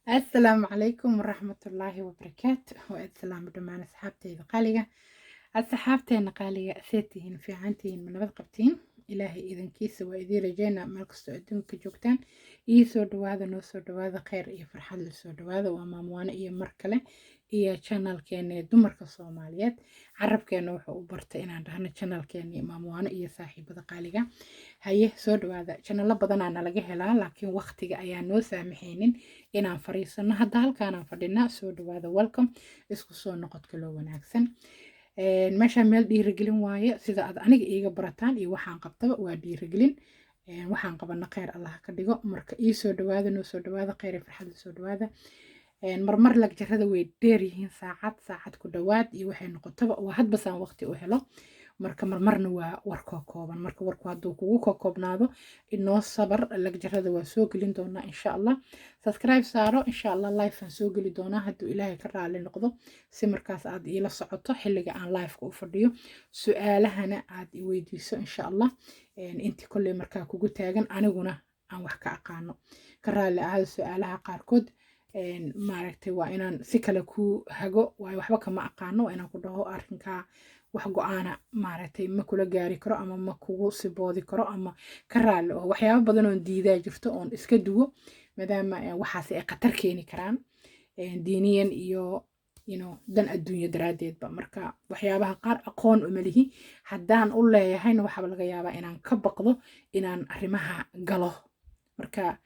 Asalaamu calaykum waraxmatullaahi wabarakaatu. Waa id salaamo dhammaan asxaabteyda qaaliga, asxaabteena qaaliga. See tihiin? Fiicantihiin? Ma nabad qabtiin? Ilaahay idankiisa waa idiin rajeynaa meel kastoo adduunka joogtaan. Ii soo dhawaada, noo soo dhawaada, kheyr iyo farxad la soo dhawaada. Waa Maamwaano iyo mar kale iyo channelkeena ee dumarka Soomaaliyeed. Carabkeena wuxuu u bartay inaan dhahno channelkeena Maamwaano iyo saaxiibada qaaliga. Haye, soo dhawaada. Channelo badanaa nalaga helaa, laakiin waqtiga ayaa noo saamaxaynin inaan fariisano. Hadda halkaanaan fadhinaa. Soo dhawaada, welcome, isku soo noqodka loo wanaagsan. Meeshaa meel dhiirigelin waaye, sida aad aniga iiga barataan iyo waxaan qabtaba waa dhiirigelin. Waxaan qabana kheyr Allah ka dhigo. Marka ii soo dhawaada, noo soo dhawaada, kheyr iyo farxad la soo dhawaada. Marmar lecturerada way dheer yihiin, saacad, saacad ku dhawaad iyo waxay noqotaba, waa hadba saan waqti u helo. Marka marmarna waa warkoo kooban. Marka warku hadduu kugu koobnaado, inoo sabar. Lecturerada waa soo gelin doonaa insha Allah. Subscribe saaro. Insha Allah live aan soo geli doonaa hadduu Ilaahay ka raali noqdo, si markaas aad iila socoto xilliga aan liveka u fadhiyo, su-aalahana aad i weydiiso insha Allah, intii kolley markaa kugu taagan aniguna aan wax ka aqaano. Ka raali ahaada su-aalaha qaarkood, maaragtay, waa inaan si kale ku hago, waayo waxba kama aqaano. Waa inaan ku dhaho arrinkaa wax go-aana, maaragtay, ma kula gaari karo ama ma kugu siboodi karo ama ka raali oo waxyaabo badan oon diidaa jirto oon iska duwo, maadaama waxaas ay khatar keeni karaan diiniyan iyo dan adduunyo daraaddeedba. Marka waxyaabaha qaar aqoon uma lihi. Haddaan u leeyahayna, waxaaba laga yaabaa inaan ka baqdo inaan arrimaha galo. Marka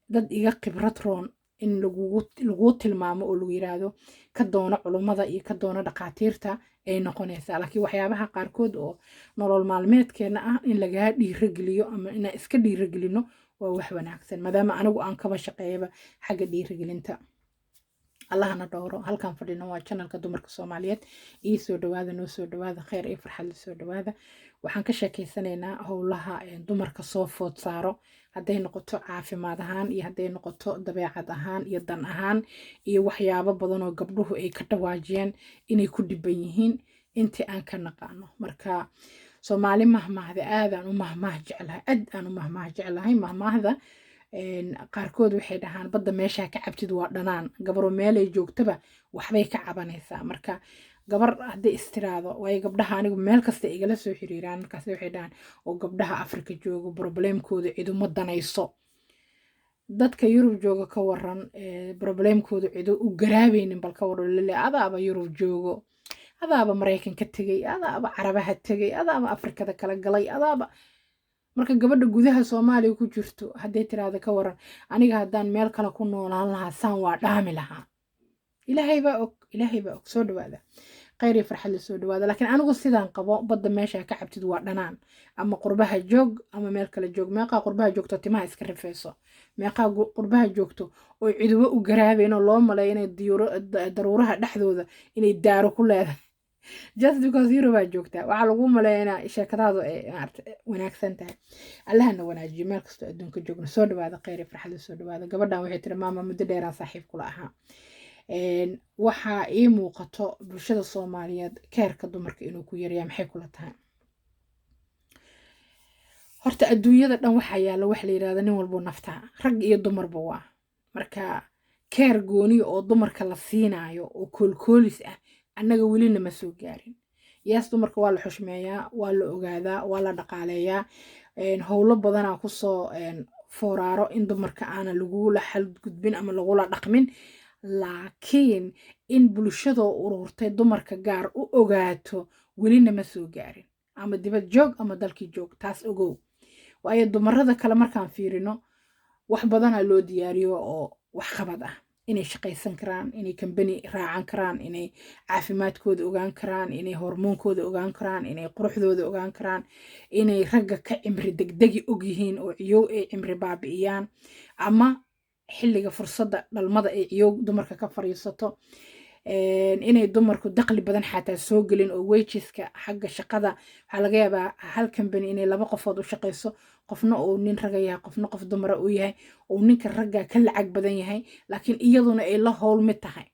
dad iga khibrad roon in laguu tilmaamo oo lagu yiraahdo ka doono culummada iyo ka doono dhakhaatiirta ay noqonaysaa. Laakiin waxyaabaha qaarkood oo nolol maalmeedkeena ah in lagaa dhiirageliyo ama inaan iska dhiiragelino waa wax wanaagsan, maadaama anigu aan kaba shaqeeyaba xagga dhiirigelinta. Allahna dhowro. Halkaan fadhino waa channelka dumarka Soomaaliyeed. Ii soo dhawaada, noo soo dhawaada, kheyr iyo farxad la soo dhawaada. Waxaan ka sheekeysanaynaa howlaha dumarka soo food saaro, hadday noqoto caafimaad ahaan iyo hadday noqoto dabeecad ahaan iyo dan ahaan iyo waxyaabo badan oo gabdhuhu ay ka dhawaajiyeen inay ku dhiban yihiin, intii aan ka naqaano. Marka Soomaali mahmaahda aadaan u mahmaah jeclahay, aad aan u mahmaah jeclahay. Mahmaahda qaarkood waxay dhahaan, "Badda meeshaa ka cabtid waa dhanaan." Gabaro meelay joogtaba waxbay ka cabanaysaa. Marka gabar hadday istiraado, waayo gabdhaha anigu meel kasta igala soo xiriiraan, markaas waxay dhahaan oo gabdhaha Afrika joogo problemkooda ciduma danayso, dadka Yurub jooga ka waran, problemkooda cido u garaabaynin. Bal ka waran lale, adaaba Yurub joogo, adaaba Maraykan ka tegay, adaaba Carabaha tegay, adaaba Afrikada kala galay, adaaba. Marka gabadha gudaha Soomaaliya ku jirto hadday tiraahdo, "Ka waran aniga haddaan meel kale ku noolaan lahaa, saan waa dhaami lahaa," Ilaahay baa og, Ilaahay baa og. Soo dhawaada, khayr iyo farxad la soo dhawaada. Laakiin anigu sidaan qabo, badda meesha ka cabtid waa dhanaan. Ama qurbaha joog ama meel kale joog. Meeqaa qurbaha joogto timaha iska rifeyso? Meeqaa qurbaha joogto oo cidubo u garaabeyn oo loo maleeyo inay daruuraha dhexdooda inay daaro ku leedahay? Just because Eurobaa joogtaa, waxaa lagu maleeya inaa sheekadaadu ay maarata wanaagsan tahay. Allahana wanaajiyo meel kastoo adduunka joogno. Soo dhawaada, khayr iyo farxad la soo dhawaada. Gabadhan waxay tiri, "Maama, muddo dheeraan saaxiib kula ahaa. Waxaa ii muuqato bulshada Soomaaliyeed careka dumarka inuu ku yaryaa. Maxay kula tahay?" Horta adduunyada dhan waxaa yaalla wax la yidhahda nin walbuu naftaa, rag iyo dumarba waa. Marka care gooniya oo dumarka la siinaayo oo koolkoolis ah annaga welina ma soo gaarin. Yes, dumarka waa la xushmeeyaa, waa la ogaadaa, waa la dhaqaaleeyaa. Howlo badanaa kusoo fooraaro in dumarka aanan lagula xadgudbin ama lagula dhaqmin, laakiin in bulshadoo ururtay dumarka gaar u ogaato welina ma soo gaarin. Ama dibad joog ama dalkii joog, taas ogow. Waayo dumarada kale markaan fiirino, wax badanaa loo diyaariyo oo waxqabad ah: inay shaqaysan karaan, inay kambani raacan karaan, inay caafimaadkooda ogaan karaan, inay hormoonkooda ogaan karaan, inay quruxdooda ogaan karaan, inay ragga ka cimri degdegi og yihiin oo ciyow ay cimri baabi'iyaan, ama xilliga fursadda dhalmada ay ciyow dumarka ka fariisato, inay dumarku daqli badan xataa soo gelin oo wageska xagga shaqada waxaa laga yaabaa hal company inay laba qofood u shaqayso, qofna uu nin raga yahay, qofna qof dumara uu yahay, uu ninka ragga ka lacag badan yahay, laakiin iyaduna ay la howl mid tahay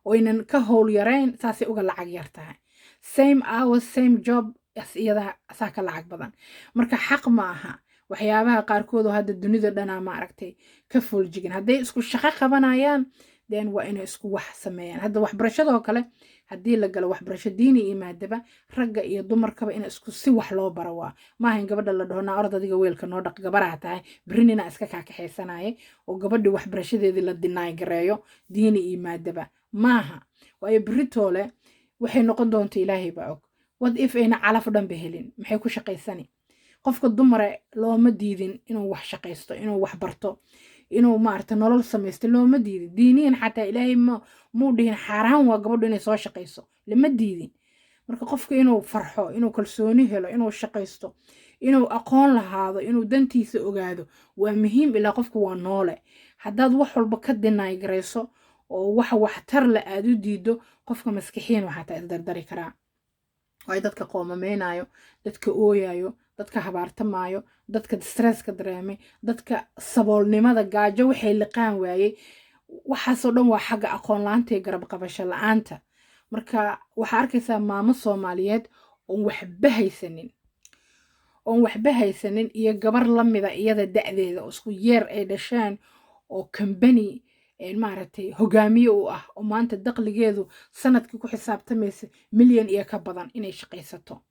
oynan ka howl yarayn, saasay uga lacag yar tahay. Same hours, same job, iyada asaa ka lacag badan. Marka xaq ma aha. Waxyaabaha qaarkood oo hadda dunida dhanaa, ma aragtay, ka fooljigan. Hadday isku shaqo qabanayaan, then waa inay isku wax sameeyaan. Hadda waxbarashadoo kale haddii la galo, waxbarasho diini iyo maadaba, ragga iyo dumarkaba in isku si wax loo baro waa. Maaha in gabadha la dhaho, "Naa orod adiga, weelka noo dhaq, gabaraha tahay, berri ninaa iska kaakaxaysanaya," oo gabadhii waxbarashadeedii la dinaay gareeyo diini iyo maadaba. Maaha, waayo berritoole waxay noqon doonta Ilaahay baa og. What if ayna calaf dhanba helin? Maxay ku shaqaysani? Qofka dumare looma diidin inuu wax shaqaysto, inuu wax barto, inuu, maarata, nolol samaysto looma diidin. Diiniyan xataa Ilaahay ma muu dhihin xaaraan waa gabadhu inay soo shaqayso, lama diidin. Marka qofka inuu farxo, inuu kalsooni helo, inuu shaqaysto, inuu aqoon lahaado, inuu dantiisa ogaado waa muhiim. Ilaa qofku waa noole. Haddaad wax walba ka dinaay garayso oo wax waxtar le aad u diido, qofka maskixiin waxaa isdardari karaa. Waayo dadka qoomameynayo, dadka ooyayo, dadka habaartamaayo, dadka stresska dareemay, dadka saboolnimada, gaajo waxay liqaan waayey, waxaasoo dhan waa xagga aqoon la-aanta iyo garab qabasho la-aanta. Marka waxaa arkaysaa maamo Soomaaliyeed oon waxba haysanin iyo gabar lamida iyada da-deeda oo isku yeer ay dhasheen oo kambani, maaragtay, hogaamiye u ah, oo maanta dakhligeedu sanadkii ku xisaabtamaysa milyan iyo ka badan inay shaqaysato,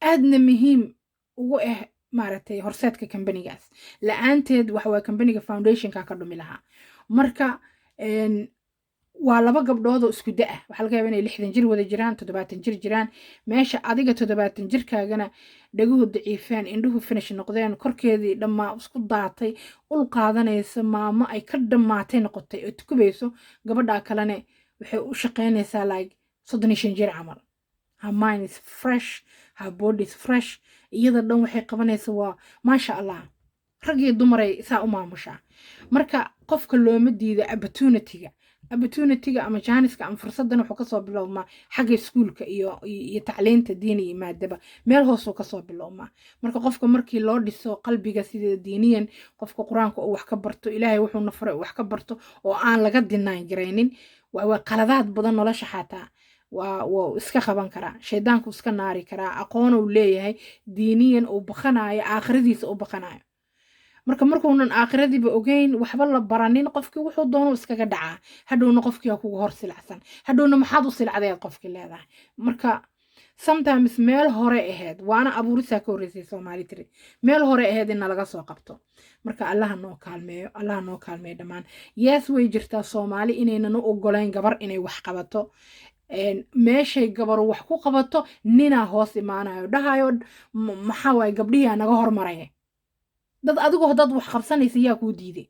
aadna muhiim ugu ah, maaragtay, horseedka kambanigaas. La-aanteed waxawaa kambaniga foundationka ka dhumi lahaa. Marka waa laba gabdhood oo isku da-ah. Waxaa laga yaaba inay 60 jir wada jiraan, 70 jir jiraan. Meesha adiga 70 jirkaagana dhaguhu daciifeen, indhuhu finish noqdeen, korkeedii dhammaa isku daatay, ul qaadanaysa, maamo ay ka dhammaatay noqotay oo tukubayso, gabadhaa kalene waxay u shaqaynaysaa like 35 jir camal. Her mind is fresh, her body is fresh, iyada dhan waxay qabanaysa waa maasha Allah. Rag iyo dumaray saa u maamushaa. Marka qofka looma diida opportunityga. Opportunityga ama jaaniska ama fursaddan wuxuu kasoo bilowmaa xagga iskuulka iyo tacliinta diini iyo maadaba, meel hoosuu kasoo bilowmaa. Marka qofka markii loo dhiso qalbiga sida diiniyan, qofka Qur-aanka uu wax ka barto, Ilaahay wuxuuna faray uu wax ka barto, oo aan laga dinaan garaynin, waa qaladaad badan nolosha xataa waa iska qaban karaa, shaydaanku iska naari karaa. Aqoon uu leeyahay diiniyan, uu baqanayo, aakhiradiisa uu baqanayo. Marka markuunan aakhiradiiba ogeyn, waxba la baranin, qofkii wuxuu doono iskaga dhacaa. Hadhowna qofkii kugu hor silacsan, hadhowna maxaad u silcday aad qofkii leedahay. Marka sometimes meel hore ahayd waana abuurisaa ka horreysay Soomaali tiri, meel hore ahayd in nalaga soo qabto. Marka Allaha noo kaalmeeyo, Allaha noo kaalmeeyo dhammaan. Yes, way jirtaa Soomaali inaynan u ogolayn gabar inay wax qabato. Meeshay gabaru wax ku qabato, ninaa hoos imaanayo, dhahayo, "Maxaa waaye, gabdhihiaa naga hormaraya." Dad adigu haddaad wax qabsanaysa, yaa kuu diiday?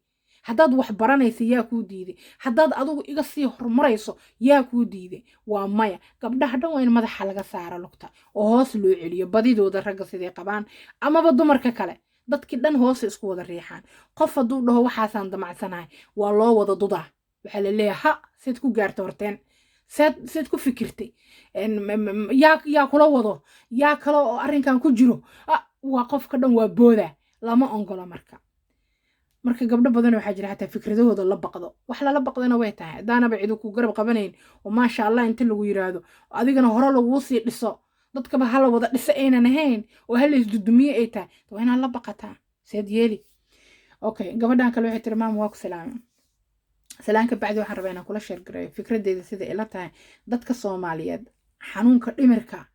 Haddaad wax baranaysa, yaa kuu diiday? Haddaad adigu iga sii horumarayso, yaa kuu diiday? Waa maya. Gabdhaha dhan waa in madaxa laga saaro lugta oo hoos loo celiyo badidooda, ragga siday qabaan amaba dumarka kale. Dadkii dhan hoose isku wada riixaan. Qof hadduu dhaho, "Waxaasaan damacsanahay," waa loo wada dudaa. Waxaa la leeyahay, "Ha seed ku gaarta horteen? Seed ku fikirtay? Yaa kula wado? Yaa kale oo arrinkan ku jiro?" Waa qofka dhan waa booda, lama ongolo. Marka gabdho badan waxaa jira xataa fikradahooda la baqdo. Wax lala baqdana way tahay haddaanaba cidu ku garab qabanayn oo maasha Allah inta lagu yiraahdo, adigana hore laguu sii dhiso, dadkaba hala wada dhisa aynan ahayn oo hala isdudumiye ay tahay, waa inaad la baqataa. Seed yeeli? Okay, gabadhan kale waxay tiri, "Maama, waa ku salaamay. Salaanka bacdi, waxaan rabaa inaan kula share gareeyo fikradeyda. Sida ila tahay, dadka Soomaaliyeed xanuunka dhimirka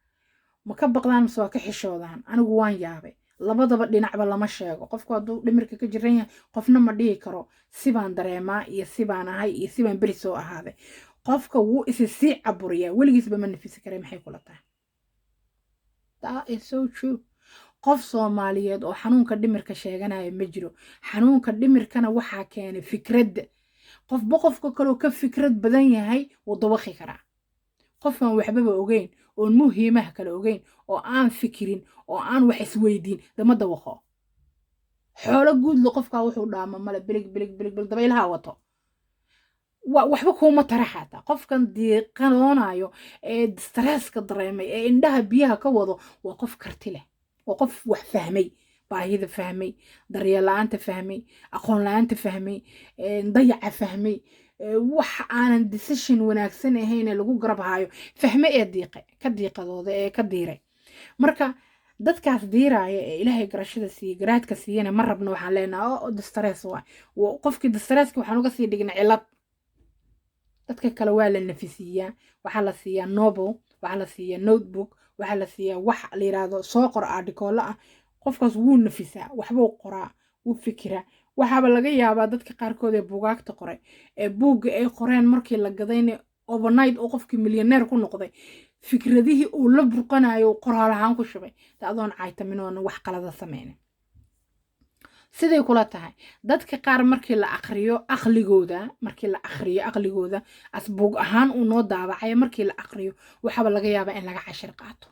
ma ka baqdaan mise waa ka xishoodaan? Anigu waan yaabay, labadaba dhinacba lama sheego. Qofku hadduu dhimirka ka jiran yahay, qofna ma dhihi karo sibaan dareemaa iyo sibaan ahay iyo sibaan beri soo ahaaday. Qofka wuu isi sii caburiyaa, weligiisba ma nafisi kare. Maxay kula tahay?" That is so true. Qof Soomaaliyeed oo xanuunka dhimirka sheeganaya ma jiro. Xanuunka dhimirkana waxaa keenay fikradda. Qofba qofka kaloo ka fikrad badan yahay wuu dawaqi karaa. Qofaan waxbaba ogeyn, oon muhiimaha kale ogeyn, oo aan fikirin, oo aan wax isweydiin, dama dawaqo. Xoolo guudle qofkaa wuxuu dhaama male. Bilig bilig bilig bilig dabaylaha wato, waxba kuuma tara. Xataa qofkan diiqanoonayo ee stresska dareemay ee indhaha biyaha ka wado waa qof karti leh, waa qof wax fahmay, baahida fahmay, daryeel la-aanta fahmay, aqoon la-aanta fahmay, dayaca fahmay, wax aanan decision wanaagsan ahayn ee lagu garab haayo fahme, ee diiqe ka diiqadooda ee ka diiray. Marka Dadkaas diiraaya ee Ilaahay garashada siiye, garaadka siiyana ma rabno. Waxaan leenaha oo distress waay qofkii. Distresska waxaan uga sii dhignay cilad. Dadka kale waa la nafisiiyaa, waxaa la siiyaa novel, waxaa la siiyaa notebook, waxaa la siiyaa wax la yiraahdo soo qor article ah. Qofkaas wuu nafisaa, waxbuu qoraa, wuu fikiraa. Waxaaba laga yaabaa dadka qaarkood ee buugaagta qoray ee buugga ay qoreen markii la gadayna overnight oo qofkii milyaneer ku noqday, fikradihii uu la burqanayo qoraal ahaan ku shubay, adoon caytaminoona wax qalada sameynin. Siday kula tahay dadka qaar markii la aqriyo aqligooda, markii la aqriyo aqligooda as buug ahaan uu noo daabacay, markii la aqriyo waxaaba laga yaabaa in laga cashir qaato,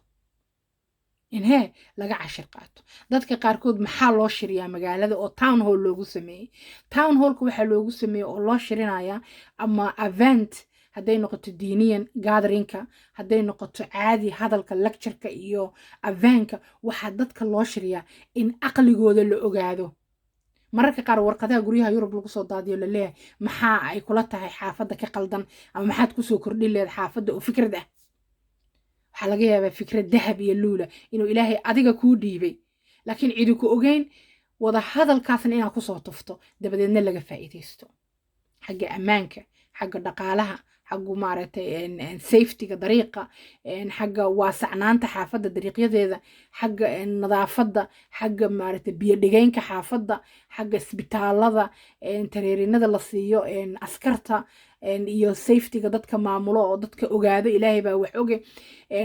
in hee laga cashir qaato. Dadka qaarkood maxaa loo shiriyaa magaalada oo town hall loogu sameeyey? Town hallka waxaa loogu sameeyey oo loo shirinayaa, ama event hadday noqoto, diiniyan gatheringka hadday noqoto, caadi hadalka, lectureka iyo eventka, waxaa dadka loo shiriyaa in aqligooda la ogaado. Mararka qaar warqadaha guryaha Yurub lagu soo daadiyo laleeyahay, maxaa ay kula tahay xaafadda ka qaldan ama maxaad kusoo kordhin leed xaafadda oo fikrad ah? Waxaa laga yaabaa fikrad dahab iyo luula inuu Ilaahay adiga kuu dhiibay, laakiin cidi ku ogeyn. Wada hadalkaasna inaad kusoo tufto, dabadeedna laga faa'iidaysto xagga ammaanka, xagga dhaqaalaha, xaggu maaragtay safetyga dariiqa, xagga waasacnaanta xaafadda dariiqyadeeda, xagga nadaafadda, xagga maaragtay biyo dhigeynka xaafadda, xagga isbitaalada, tareerinada la siiyo askarta iyo safetyga dadka maamulo oo dadka ogaado. Ilaahay baa wax oge.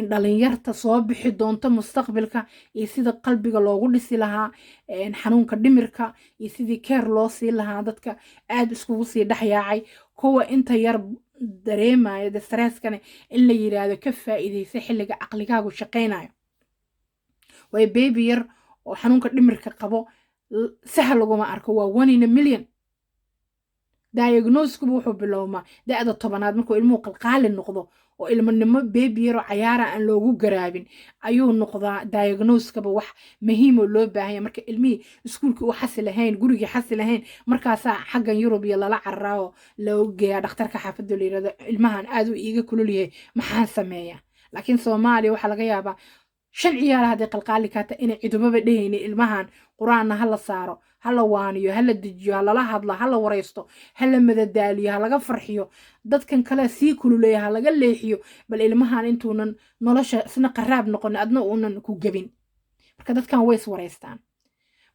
Dhalinyarta soo bixi doonta mustaqbalka iyo sida qalbiga loogu dhisi lahaa, xanuunka dhimirka iyo sidii care loo siin lahaa dadka aad iskugu sii dhexyaacay, kuwa inta yar dareemaya stresskana in la yiraahdo ka faa'iidaysa xilliga caqligaagu shaqaynayo. Waayo baby yar oo xanuunka dhimirka qabo sahal laguma arko, waa one in a million. Diagnosiskuba wuxuu bilowmaa da'da 10aad, markuu ilmuhu qalqaali noqdo oo ilmanimo baby yaroo cayaara aan loogu garaabin ayuu noqdaa diagnosiskaba wax muhiim oo loo baahanya. Marka ilmihii iskuulkii uu xasi lahayn, gurigii xasi lahayn, markaasaa xaggan Yurub iyo lala cararaa oo loo geeyaa dhakhtarka xaafadda, la yirahdo ilmahan aad uu iiga kulul yahay, maxaan sameeyaa? Laakiin Soomaaliya waxaa laga yaabaa shan ciyaala hadday qalqaali kaata inay cidumaba dhehayni ilmahan Qur-aanna ha la saaro, ha la waaniyo, ha la dejiyo, ha lala hadlo, ha la waraysto, ha la madadaaliyo, ha laga farxiyo, dadkan kale sii kululeeya ha laga leexiyo, bal ilmahan intuunan nolosha isna qaraab noqon, adna uunan ku gebin. Marka dadkan way is waraystaan.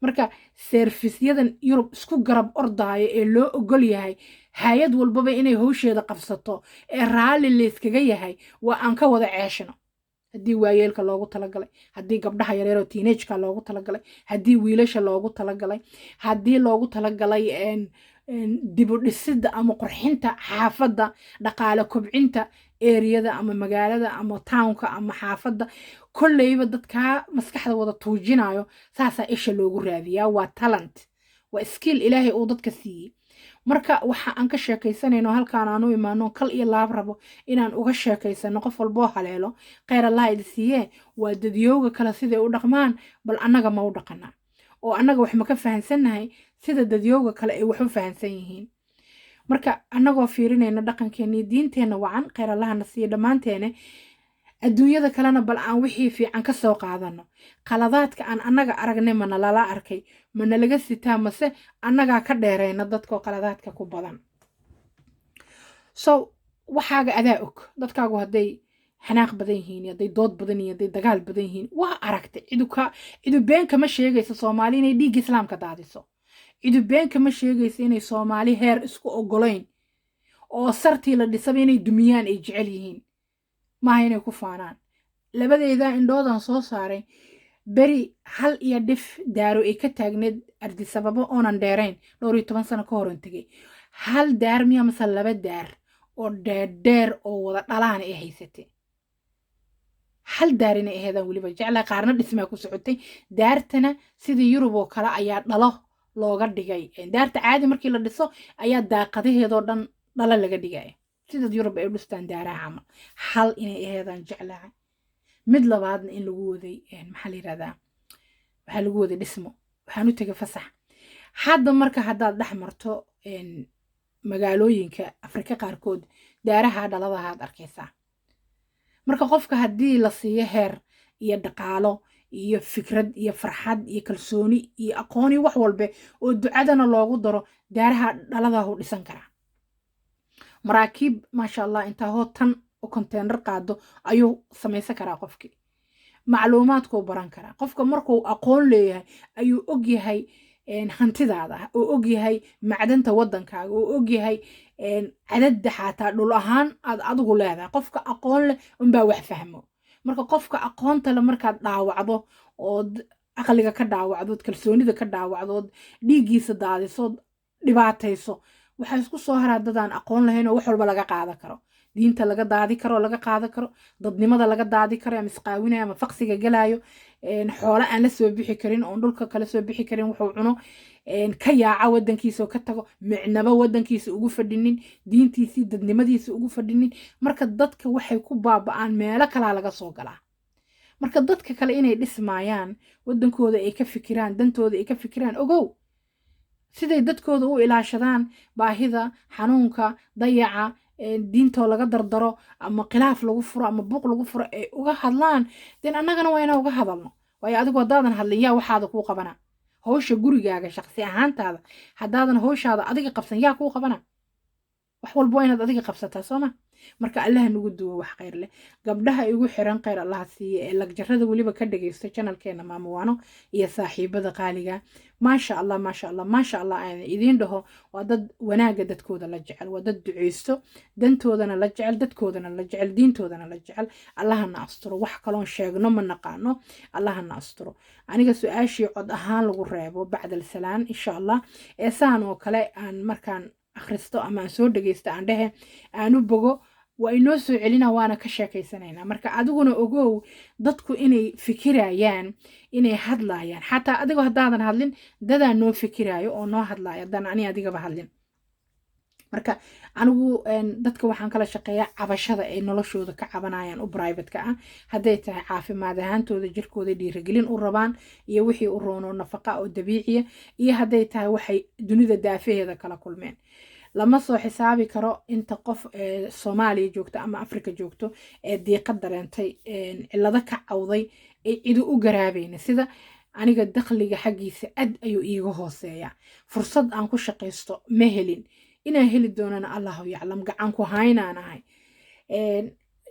Marka serviceyadan Yurub isku garab ordaayo ee loo ogol yahay hay-ad walbaba inay howsheeda qabsato ee raalli layskaga yahay, waa aan ka wada ceeshino. Haddii waayeelka loogu talagalay, haddii gabdhaha yareeroo teenageka loogu talagalay, haddii wiilasha loogu talagalay, haddii loogu talagalay dibu dhisidda ama qurxinta xaafadda, dhaqaale kobcinta areada ama magaalada ama townka ama xaafadda, kolleyba dadkaa maskaxda wada tuujinayo saasaa isha loogu raadiyaa. Waa talent, waa skill Ilaahay uu dadka siiyey. Marka waxa aan ka sheekaysanayno halkaan aan u imaano, kal iyo laab rabo inaan uga sheekaysano, qof walboo haleelo kheyr Allah idi siiyee, waa dadyooga kale siday u dhaqmaan. Bal annaga ma u dhaqanaa oo annaga wax ma ka fahansannahay sida dadyooga kale ay wax u fahansan yihiin? Marka annagoo fiirinayna dhaqankeena iyo diinteenna wacan, kheyr Allahana siiyo dhammaanteene, adduunyada kalena bal aan wixii fiican ka soo qaadano. Qaladaadka aan annaga aragnay mana lala arkay, mana laga sitaa, mase annagaa ka dheerayna dadkoo qaladaadka ku badan? So waxaaga adaa og. Dadkaagu hadday xanaaq badan yihiin, hadday dood badan yihiin, hadday dagaal badan yihiin, waa aragtay. Cidu ka cidu been kama sheegayso Soomaali inay dhiigga Islaamka daadiso. Cidu been kama sheegayso inay Soomaali heer isku ogolayn oo sartii la dhisaba inay dumiyaan ay jecel yihiin, maaha inay ku faanaan. Labadeeda indhoodan soo saaray beri hal iyo dhif daaro ay ka taagneed Ardisababo oonan dheerayn, dhowr iyo toban sano ka horan tegay. Hal daar miya mase laba daar oo dheerdheer oo wada dhalaan ay haysatay? Hal daar inay aheedaan weliba jeclaa, qaarna dhismaa ku socotay. Daartana sidii Yurub oo kale ayaa dhalo looga dhigay. Daarta caadi markii la dhiso ayaa daaqadaheedoo dhan dhalo laga dhigaya, sida Yurub ay u dhistaan daaraha camal. Hal inay aheedaan jeclahay, mid labaadna in lagu waday, maxaa la yirahdaa, waxaa lagu waday dhismo. Waxaan u tegay fasax. Hadda marka haddaad dhex marto magaalooyinka Afrika qaarkood, daaraha dhaladahaad arkaysaa. Marka qofka haddii la siiyo heer iyo dhaqaalo Iyo fikrad iyo farxad iyo kalsooni iyo aqooni, wax walbe oo ducadana loogu daro, daaraha dhaladahu dhisan karaa, maraakiib, maasha Allah, intaa hoo tan oo konteenar qaado ayuu samaysan karaa. Qofkii macluumaadkuu baran karaa. Qofka markuu aqoon leeyahay ayuu ogyahay hantidaada, oo ogyahay macdanta waddankaaga, oo ogyahay cadadda xataa dhul ahaan aad adigu leedahay. Qofka aqoon leh unbaa wax fahmo. Marka qofka aqoonta le markaad dhaawacdo, ood caqliga ka dhaawacdood, kalsoonida ka dhaawacdood, dhiiggiisa daadisood, dhibaatayso, waxaa isku soo haraa dadaan aqoon lahayn oo wax walba laga qaadan karo, diinta laga daadi karo, laga qaadan karo, dadnimada laga daadi karo, ama isqaawinayo ama faqsiga galaayo, xoolo aan la soo bixi karin, oon dhulka kala soo bixi karin, wuxuu cuno, ka yaaca wadankiisa oo ka tago, micnaba wadankiisa ugu fadhinin, diintiisii, dadnimadiisa ugu fadhinin. Marka dadka waxay ku baaba'aan meelo kalaa laga soo galaa. Marka dadka kale inay dhismaayaan, wadankooda ay ka fikiraan, dantooda ay ka fikiraan, ogow siday dadkooda u ilaashadaan baahida, xanuunka, dayaca, diintoo laga dardaro ama khilaaf lagu furo ama buuq lagu furo ay uga hadlaan, den annagana waa inaan uga hadalno. Waayo, adigu haddaadan hadlin, yaa waxaada kuu qabana? Hawsha gurigaaga, shaqsi ahaantaada, haddaadan hawshaada adiga qabsan, yaa kuu qabana? Wax walba waa inaad adiga qabsataa, sooma? Marka Allaha nagu duwo wax khayr leh. Gabdhaha igu xiran, khayr Allaha siiye, ee lagjarada weliba ka dhagaysto channelkeena Maamuwaano iyo saaxiibada qaaliga, maasha Allah, maasha Allah, maasha Allah, aan idiin dhaho. Waa dad wanaagga dadkooda la jecel, waa dad duceysto, dantoodana la jecel, dadkoodana la jecel, diintoodana la jecel. Allahana asturo. Wax kaloon sheegno ma naqaano. Allahana asturo. Aniga su-aashii cod ahaan lagu reebo bacdal salaan, insha Allah, ee saan oo kale aan markaan akhristo ama aan soo dhageysto, aan dhehe aan u bogo, waa inoo soo celina, waana ka sheekaysanaynaa. Marka adiguna ogow dadku inay fikirayaan, inay hadlayaan. Xataa adigoo haddaadan hadlin, dadaa noo fikirayo oo noo hadlayo, haddaan ani adigaba hadlin. Marka anigu dadka waxaan kala shaqeeyaa cabashada ay noloshooda ka cabanayaan u private-ka ah, hadday tahay caafimaad ahaantooda, jirkooda dhiirigelin u rabaan iyo wixii u roono nafaqa oo dabiiciya, iyo hadday tahay waxay dunida daafaheeda kala kulmeen. Lama soo xisaabi karo inta qof Soomaaliya joogto ama Afrika joogto ee diiqa dareentay, cillado ka cawday, ay cidu u garaabayna. Sida aniga, dakhliga xaggiisa aad ayuu iiga hooseeyaa. Fursad aan ku shaqaysto ma helin. Inaan heli doonana Allahu yaclam. Gacan ku haynaan ahay.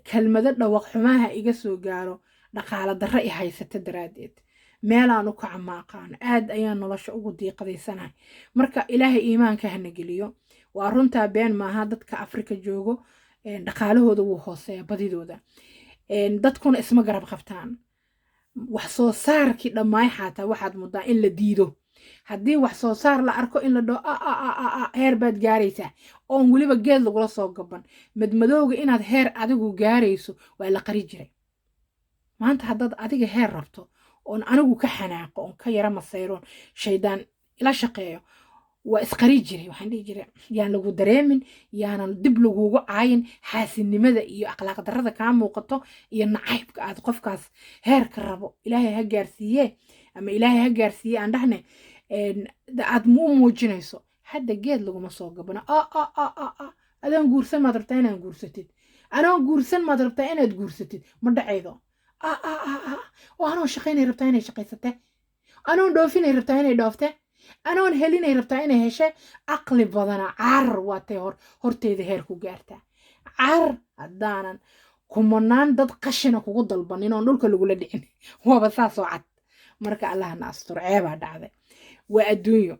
Kelmado dhawaq xumaha iga soo gaaro dhaqaalo darro i haysata daraaddeed, meelaan u kaca ma aqaano. Aad ayaan nolosha ugu diiqadaysanahay. Marka Ilaahay iimaanka hana geliyo. Waa runtaa, been maaha. Dadka Afrika joogo dhaqaalahooda wuu hooseeya badidooda, dadkuna isma garab qabtaan. Wax soo saarkii dhammaay xaataa waxaad muddaa in la diido. Haddii wax soo saar la arko, in la dhaho a heer baad gaaraysaa, oon weliba geed lagula soo gaban. Madmadowga inaad heer adigu gaarayso waa la qari jiray. Maanta haddaad adiga heer rabto, oon anigu ka xanaaqo, oon ka yara masayroon, shaydaan ila shaqeeyo, waa isqari jiray. Waxaan dhihi jiray, yaan lagu dareemin, yaanan dib lagugu caayin xaasinimada iyo akhlaaq darrada kaa muuqato iyo nacaybka aad qofkaas heerka rabo, Ilaahay ha gaarsiiye ama Ilaahay ha gaarsiiye aan dhahne, aad u muujinayso. Hadda geed laguma soo gabano. A adoon guursan maad rabtaa inaad guursatid? Anoon guursan maad rabtaa inaad guursatid? Ma dhacaydo. Oo anoon shaqaynay rabtaa inay shaqaysate? Anoon dhoofinay rabtaa inay dhoofte? Anoon helinay rabtaa inay heshe? Aqli badana. Carar waatay hor horteyda heer ku gaartaa. Carar haddaanan kumanaan dad qashina kugu dalbanin oon dhulka lagula dhicin, waaba saasoo cad. Marka Allahna asturo. Ceebaa dhacday, waa adduunyo.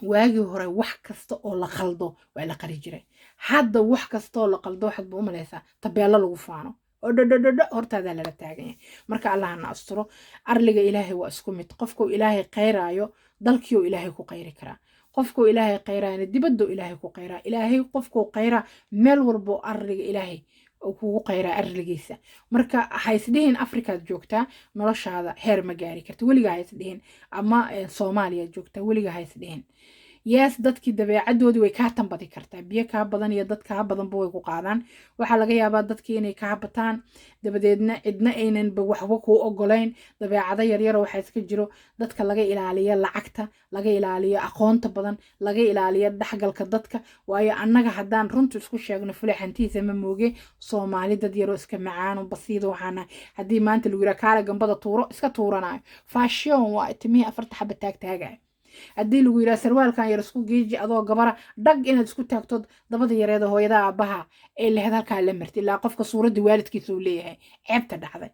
Waagii hore wax kasta oo la qaldo waa la qari jiray. Hadda wax kastaoo la qaldo waxaad ba u malaysaa tabeello lagu faano oo dhodhodhodho hortaadaa lala taagan yahay. Marka Allahna asturo. Arliga Ilaahay waa isku mid. Qofkuu Ilaahay khayraayo, dalkiiu Ilaahay ku qayri karaa. Qofkuu Ilaahay khayraayana, dibadduu Ilaahay ku qayraa. Ilaahay qofkuu qayraa meel walbo arliga Ilaahay kugu qayraa arligiisa. Marka haysdhihin Afrikaad joogtaa, noloshaada heer ma gaari karta. Weligaa haysdhihin. Ama Soomaaliyaad joogtaa, weligaa haysdhihin. Yes, dadkii dabeecadoodii way kaa tambadi kartaa. Biyo kaa badan iyo dad kaa badanba way ku qaadaan. Waxaa laga yaabaa dadkii inay kaa bataan, dabadeedna cidna aynanba waxba kuu ogolayn. Dabeecado yaryaro waxaa iska jiro dadka laga ilaaliyo lacagta, laga ilaaliyo aqoonta badan, laga ilaaliyo dhexgalka dadka. Waayo, annaga haddaan runta isku sheegno, fulaxantiisa ma mooge, Soomaali dad yaroo iska macaano basiida waxaana. Haddii maanta lagu yiraa "Kaale, gambada tuuro," iska tuuranayo. Fashion waa timihii afarta xaba taagtaagaya. Haddii lagu yidhaha "Sarwaalkan yar isku geeji," adoo gabara dhag inaad isku taagtood dabada yareeda hooyada aabbaha ee laheyd halkaa la marti, ilaa qofka suuradda waalidkiisa uu leeyahay. Ceebta dhacday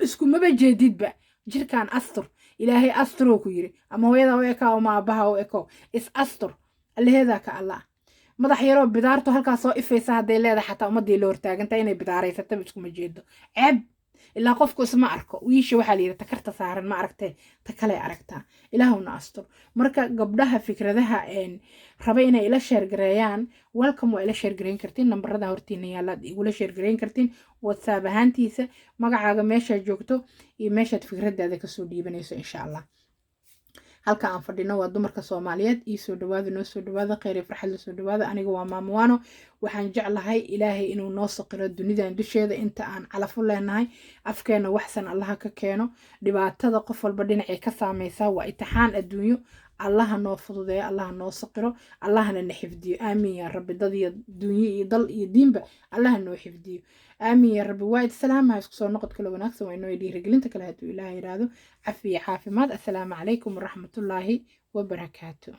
iskumaba jeedidba. Jirkaan astur, Ilaahay asturoo ku yiri. Ama hooyada u ekow ama aabbaha u ekow, is astur. Allaheedaa ka Allah madax yaroo bidaarto halkaa soo ifaysa hadday leedahay, xataa ummadii la hortaagantaa inay bidaaraysataba iskuma jeedo. Ceeb, ilaa qofku isma arko. Wiisha waxaa la yidhi takarta saaran ma aragtee, ta kale aragtaa. Ilaahuna astur. Marka gabdhaha fikradaha raba inay ila share gareeyaan, welcome, waa ila share gareyn kartiin. Nambarada hortiina yaalaad igula share gareyn kartiin WhatsApp ahaantiisa, magacaaga, meeshaad joogto iyo meeshaad fikradaada kasoo dhiibanayso, insha Allah. Halka aan fadhino waa dumarka Soomaaliyeed. Ii soo dhawaada, noo soo dhawaada, kheyr iyo farxad la soo dhawaada. Aniga waa Maamuwaano. Waxaan jeclahay Ilaahay inuu noo saqiro dunidan dusheeda inta aan calafo leenahay. Afkeena waxsan Allaha ka keeno. Dhibaatada qof walba dhinacay ka saameysaa, waa itixaan adduunyo. Allaha noo fududeeyo, Allaha noo saqiro, Allahana na xifdiyo. Aamiin yaa Rabbi. Dad iyo dunyo iyo dal iyo diinba Allaha noo xifdiyo. Aamiin yaa Rabbi. Waa idsalaamaha, isku soo noqod kale wanaagsan, waa inoo dhiirigelinta kale hadduu Ilaah yidhaahdo. Cafi iyo caafimaad. Assalaamu calaykum waraxmatullaahi wabarakaatu.